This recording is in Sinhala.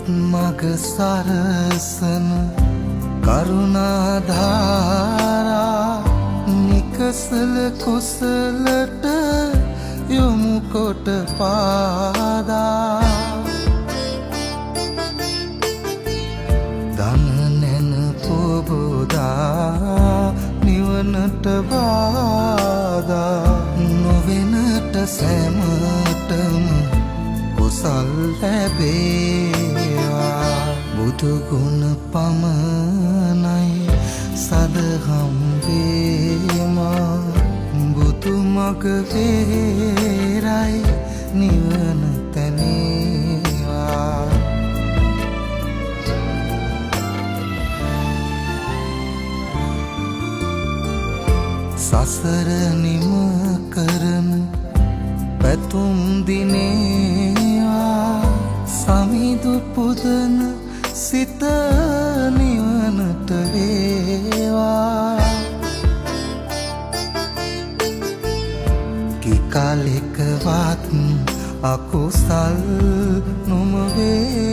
මග සරසන කරුණා ධාරා නිකසල කුසලට යොමු කොට පාදා දන නැන පොබෝදා නිවනට බාධා නොවෙනට සැමටම කුසල් ලැබේවා. බුදු ගුණ පමණයි සදහම් වේමා. බුදු මග වේරයි නිවන තැනේවා. සසර නිම කරන පැතුම් දිනේවා. සමිඳු පුදන සිත නිවනට වේවා. කිකාලෙකවත් අකුසල් නොම වේවා.